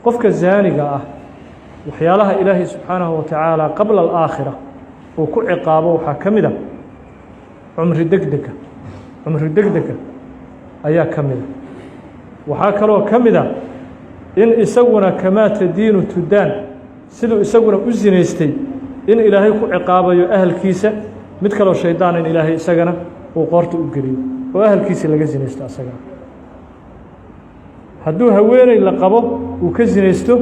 Qofka zaaniga ah, waxyaalaha Ilaahay subxaanahu wa tacaala qabla alaakhira uu ku ciqaabo waxaa ka mid a cumri degdega. Cumri degdega ayaa ka mid a. Waxaa kaloo ka mid a in isaguna kamaa tadiinu tudaan, siduu isaguna u zinaystay in Ilaahay ku ciqaabayo ahalkiisa, mid kaloo shaydaan in Ilaahay isagana uu qoorta u geliyo oo ahalkiisa laga zinaysto asagana. Hadduu haweeney la qabo uu ka zinaysto,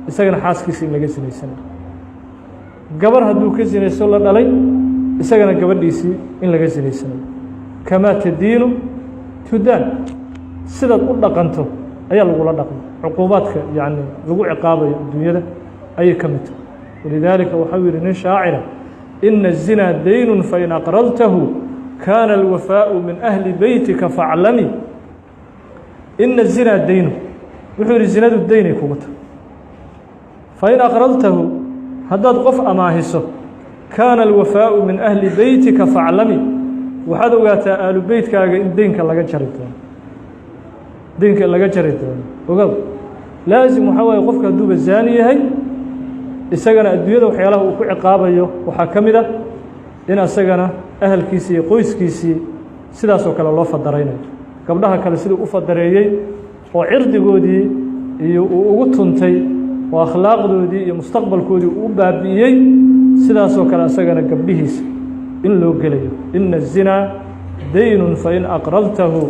isagana xaaskiisa in laga zinaysanayo. Gabar hadduu ka zinaysto la dhalay, isagana gabadhiisii in laga zinaysanayo. Kamaa tadiinu tudaan, sidaad u dhaqanto ayaa lagula dhaqma. Cuquubaadka yacni lagu ciqaabayo adduunyada ayay ka mid tahay. Walidaalika waxau yihi nin shaacira: "Ina الzinaa daynun fain aqradtahu kaana alwafaau min ahli beytika faclami." Ina الzinaa daynu, wuxuu yihi, zinadu daynay kugu tahay. Fain aqradtahu, haddaad qof amaahiso, kaana alwafaau min ahli beytika faclami, waxaad ogaataa aalu beytkaaga in deynka laga jari doono, deynka laga jari doono. Ogow, laasim waxaa waaye qofka hadduuba zaani yahay, isagana adduunyada waxyaalaha uu ku ciqaabayo waxaa ka mid ah in asagana ahalkiisii iyo qoyskiisii sidaasoo kale loo fadaraynayo. Gabdhaha kale siduu u fadareeyey oo cirdigoodii iyo uu ugu tuntay oo akhlaaqdoodii iyo mustaqbalkoodii uu u baabi'iyey, sidaasoo kale asagana gabdhihiisa in loo gelayo. Ina الzinaa daynun fain aqradtahu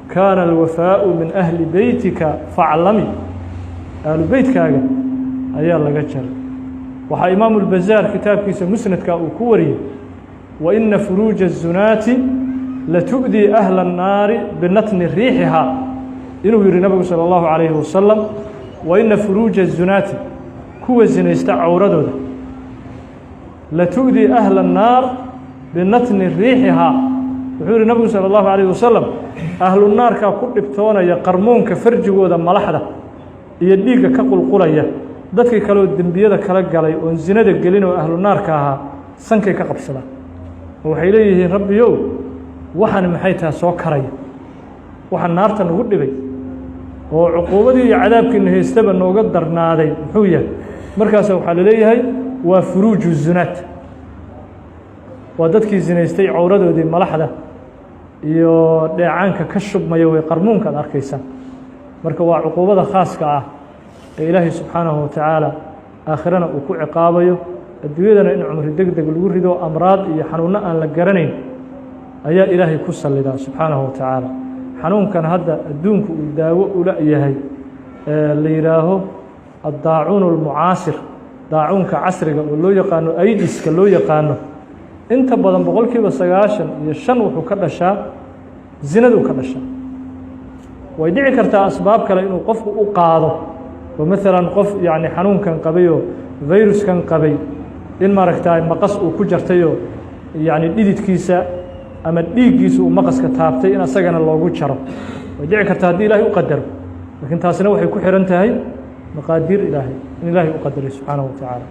kaana alwafaau min ahli beytika faclami, ahlu beytkaaga ayaa laga jaray. Waxaa Imaamu اlbazaar kitaabkiisa musnadka uu ku wariyey: "Wa ina furuuja الzunaati latu'dii ahla الnaari binatni riixihaa", inuu yihi nabigu salى اllahu عalayhi wasalam: "Wa ina furuuja الzunaati", kuwa zinaysta cawradooda, "latu'dii ahla الnaar binatni riixihaa", wuxuu yihi nabigu salى اllahu عalayه wasalam, ahlu naarkaa ku dhibtoonaya qarmuunka farjigooda, malaxda iyo dhiigga ka qulqulaya. Dadkii kaleoo dembiyada kala galay oon zinada gelin oo ahlu naarka ahaa sankay ka qabsadaan oo waxay leeyihiin: "Rabbiyow, waxani maxay tahay soo karaya? Waxa naarta nagu dhibay oo cuquubadii iyo cadaabkiina haystaba nooga darnaaday muxuu yahay?" Markaasa waxaa laleeyahay: "Waa furuuju zunaat, waa dadkii zinaystay cawradoodii, malaxda iyo dheecaanka ka shubmaya way qarmuunka ad arkaysaan." Marka waa cuquubada khaaska ah ee Ilaahay subxaanahu watacaala aakhirana uu ku ciqaabayo, adduunyadana in cumri deg deg lagu rido, amraad iyo xanuunno aan la garanayn ayaa Ilaahay ku sallidaa subxaanahu watacaala. Xanuunkan hadda adduunku uu daawo ula yahay ee la yidhaaho addaacuun almucaasir, daacuunka casriga oo loo yaqaano aidiska loo yaqaano, inta badan 95% wuxuu ka dhashaa zinaduu ka dhashaa. Way dhici kartaa asbaab kale inuu qofku u qaado, oo maalan qof yacni xanuunkan qabay oo fayruskan qabay in maaragtay maqas uu ku jartayoo yacni dhididkiisa ama dhiiggiisa uu maqaska taabtay, in asagana loogu jaro way dhici kartaa haddii Ilaahay u qadaro. Laakiin taasina waxay ku xihan tahay maqaadiir Ilaahay, in Ilaahay u qadaray subxaanahu wa tacaala.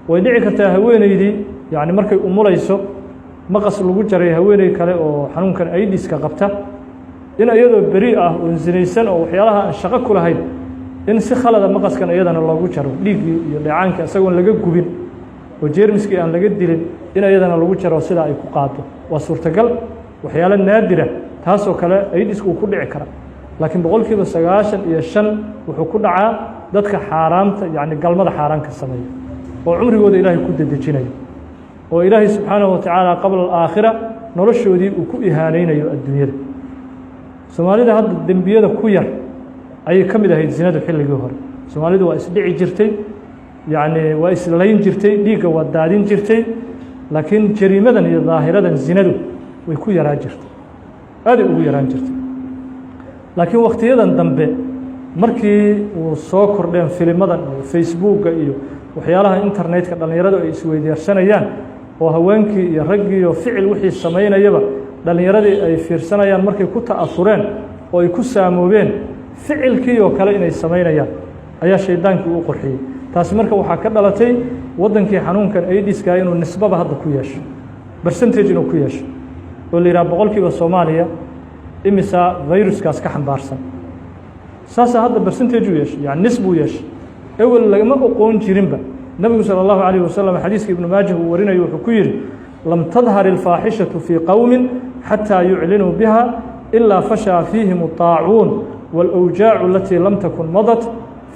Way dhici kartaa haweeneydii yacni markay umulayso maqas lagu jaray haweeney kale oo xanuunkan aidiska qabta, in iyadoo beri ah oon zinaysan oo waxyaalaha aan shaqo ku lahayn, in si khalada maqaskan iyadana loogu jaro dhiiggii iyo dheecaankii, isagoon laga gubin oo jeermiskii aan laga dilin, in iyadana lagu jaro, sidaa ay ku qaado waa suurtagal. Waxyaalo naadira taasoo kale aidisku uu ku dhici kara, laakiin 95% wuxuu ku dhacaa dadka xaaraamta, yacni galmada xaaraanka sameeya oo cumrigooda Ilaahay ku dedejinayo oo Ilaahay subxaanahu watacaala qabla alaakhira noloshoodii uu ku ihaaneynayo adduunyada. Soomaalida hadda dembiyada ku yar ayay ka mid ahayd zinadu. Xilligii hore Soomaalidu waa isdhici jirtay, yacni waa islayn jirtay, dhiigga waa daadin jirtay, laakiin jariimadan iyo daahiradan zinadu way ku yaraan jirtay, aaday ugu yaraan jirtay. Laakiin wakhtiyadan dambe markii uu soo kordheen filimadan iyo Facebooka iyo waxyaalaha internetka dhallinyaradu ay isweydaarsanayaan, oo haweenkii iyo raggiiyo ficil wixii samaynayaba dhallinyaradii ay fiirsanayaan, markay ku ta'asureen oo ay ku saamoobeen ficilkii oo kale inay samaynayaan, ayaa shaydaankii u qurxiyey. Taasi marka waxaa ka dhalatay waddankii xanuunkan aidiska inuu nisbaba hadda ku yeesho, percentage inuu ku yeesho, oo la yidhaha 100% Soomaaliya imisaa viruskaas ka xambaarsan. Saasaa hadda percentage u yeeshay, yani nis buu yeeshay. Ewel lagama oqoon jirinba. Nebigu salى اllahu عalيه wasalam xadiiska Ibnu Maajah uu warinayo wuxuu ku yidhi: "Lam tadhar ilfaaxishatu fii qowmi xataa yuclinuu biha ilaa fashaa fiihim الطaacuun wاlأwjaacu alatii lam takun madat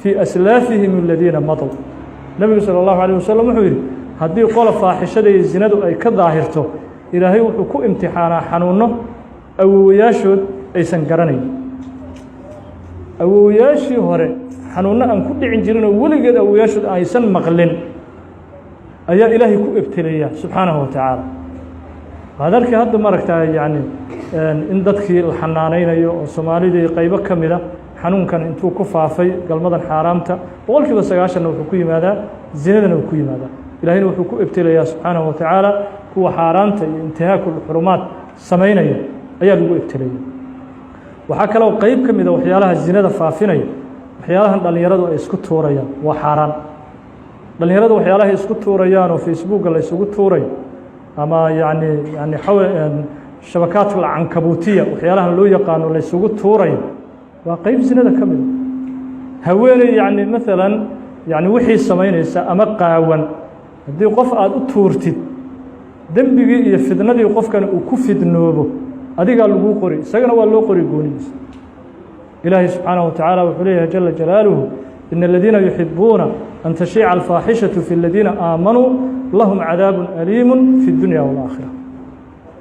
fii aslaafihim aladiina madow." Nebigu salى اllahu عalيه wasalam wuxuu yidhi: haddii qola faaxishada iyo zinadu ay ka daahirto, Ilaahay wuxuu ku imtixaanaa xanuunno awowayaashood aysan garanayn, awowayaashii hore xanuunno aan ku dhicin jirin oo weligeed awowayaashood aysan maqlin ayaa Ilaahay ku ebteleeya subxaanahu wa tacaala. Waxaad arkay hadda, maaragtaa, yacni in dadkii la xanaaneynayo oo Soomaalidii qaybo ka mida xanuunkan intuu ku faafay galmadan xaaraamta, 90%-na wuxuu ku yimaadaa zinadana uu ku yimaadaa. Ilahayna wuxuu ku ebtelayaa subxaanahu wa tacaala kuwa xaaraamta iyo intihaakul xurumaad samaynaya ayaa lagu ebtelaya. Waxaa kaloo qeyb ka mida waxyaalaha zinada faafinaya waxyaalahan dhallinyaradu ay isku tuurayaan. Waa xaaraan dhallinyaradu waxyaalahay isku tuurayaan oo Facebooka la isugu tuurayo ama yani shabakaat alcankabuutiya waxyaalahan loo yaqaano la isugu tuurayo, waa qeyb zinada ka mida. Haweeney, yani maalan, yani wixii samaynaysa ama qaawan, haddii qof aada u tuurtid, dembigii iyo fidnadii qofkan uu ku fidnoobo adigaa laguu qori, isagana waa loo qori goonidiisa. Ilaahay subxaanaه wa tacaala wuxuu leeyahay jala jalaaluhu: "In aladiina yuxibuuna an tashiica alfaaxishaةu fi اladiina aamanuu lahum cadaabu aliimu fi اdunya wاlaakhira."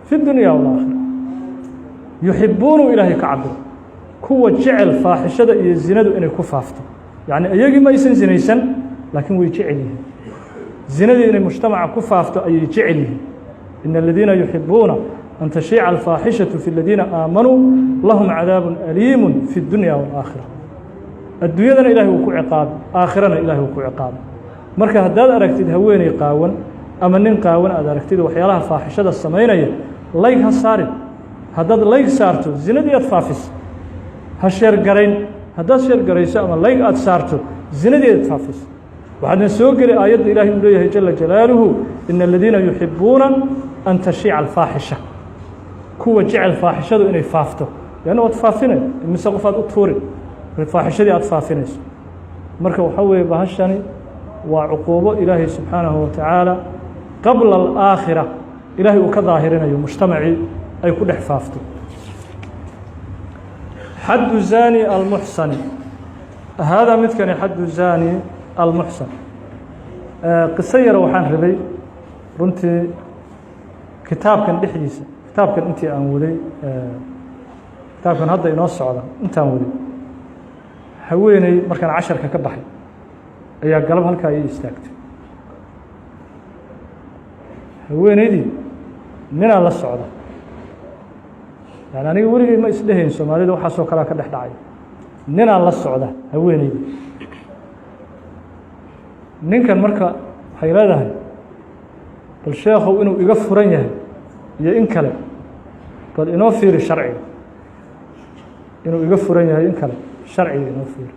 Fi اdunya wاlaakhira. Yuxibuunu Ilaahay ka cabiro kuwa jecel faaxishada iyo zinadu inay ku faafto. Yacni iyagii ma aysan zinaysan, laakiin way jecel yihiin zinadii inay mujtamaca ku faafto ayay jecel yihiin. "In aladiina yuxibuuna an tashiica alfaaxishaةu fi اladiina aamanuu lahum cadaabu aliimu fi اdunya wاlaakhira." Adduunyadana Ilahay wuu ku ciqaabay, aakhirana Ilahay wuu ku ciqaabay. Marka haddaad aragtid haweeney qaawan ama nin qaawan aad aragtid waxyaalaha faaxishada samaynaya, like ha saarin. Haddaad like saarto, zinadii aad faafisa. Ha share garayn. Haddaad share garayso ama like aad saarto, zinadii aad faafisa. Waxaadna soo geli aayadda Ilahay uu leeyahay jala jalaaluhu: "In aladiina yuxibuuna an tashiica alfaaxisha", kuwa jecel faaxishadu inay faafto. Leanna waad faafinay, mise qof aad u tuuri faaxishadii aad faafinayso. Marka waxaa weeye bahashani waa cuquubo Ilaahay subxaanahu wa tacaala qabla alaakhira Ilaahay uu ka daahirinayo mujtamacii ay ku dhex faafto. Xaddu zaani almuxsani. Haadaa midkani xaddu zaani almuxsan. Qiso yara waxaan rabay runtii kitaabkan dhexdiisa, kitaabkan intii aan waday, kitaabkan hadda inoo socda intaan waday, haweeney markaan casharka ka baxay ayaa galab halkaa ii istaagtay. Haweeneydii ninaa la socda. Yani aniga weligey ma isdhehayn Soomaalida waxaasoo kalea ka dhex dhacay. Ninaa la socda haweeneydii. Ninkan marka waxay leedahay: "Bal sheekhow, inuu iga furan yahay iyo in kale bal inoo fiiri sharciga. Inuu iga furan yahay in kale sharciga inoo fiiri."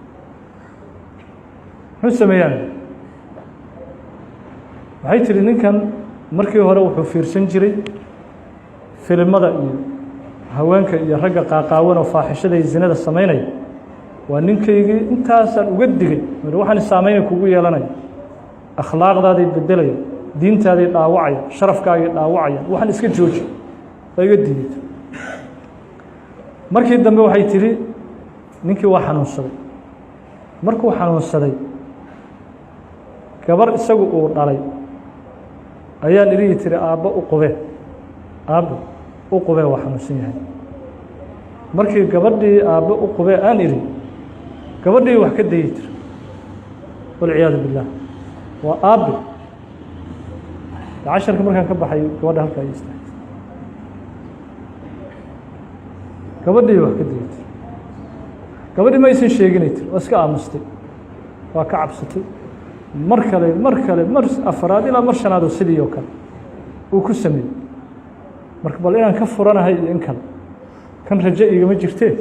Muxuu sameeyaan? Waxay tihi: ninkan markii hore wuxuu fiirsan jiray filimada iyo haweenka iyo ragga qaaqaawan oo faaxishada iyo zinada samaynaya. Waa ninkaygii. Intaasaan uga digay, waxaan saameynay kugu yeelanaya, akhlaaqdaaday bedelaya, diintaaday dhaawacaya, sharafkaagay dhaawacaya, waxaan iska jooji. Waa iga diidayto. Markii dambe waxay tidhi ninkii waa xanuunsaday. Markuu xanuunsaday, gabar isagu uu dhalay ayaan idhigi tiri: "Aabbo u qubee, aabbo u qubee, waa xanuunsan yahay." Markii gabadhii "Aabbo u qubee" aan idhi, gabadhii wax ka dayey tiri, walciyaadu billaah. Waa aabbe. Casharka markaan ka baxay gabadha halkaa ay istaagtay, gabadhii wax ka dayey tiri. Gabadhii ma aysan sheeginay tiri, waa iska aamustay, waa ka cabsatay. Mar kale, mar kale, mar afaraad ilaa mar shanaad oo sidii oo kale uu ku sameeyey. Marka bal inaan ka furanahay iyo in kale kan rajo igama jirtee,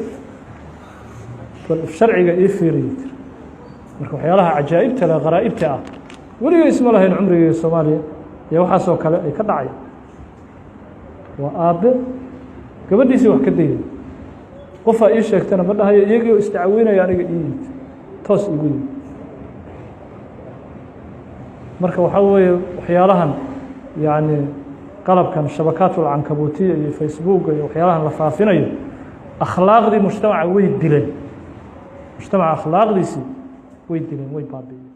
bal sharciga ii fiirayay tiri. Marka waxyaalaha cajaa'ibta leh, qaraa'ibta ah, weligay isma lahayn cumrigeyga Soomaaliya iyo waxaasoo kale ay ka dhacay. Waa aabbe gabadhiisii wax ka dayay. Qofaa ii sheegtana ma dhahayo, iyagii oo isdacweynaya aniga ii yimid, toos igu yimid. Marka waxaa weeye waxyaalahan, yacni qalabkan shabakaat alcankabuutiya iyo Facebooka iyo waxyaalahan la faafinayo, akhlaaqdii mujtamaca way dileen, mujtamaca akhlaaqdiisii way dileen, way baabi'iyeen.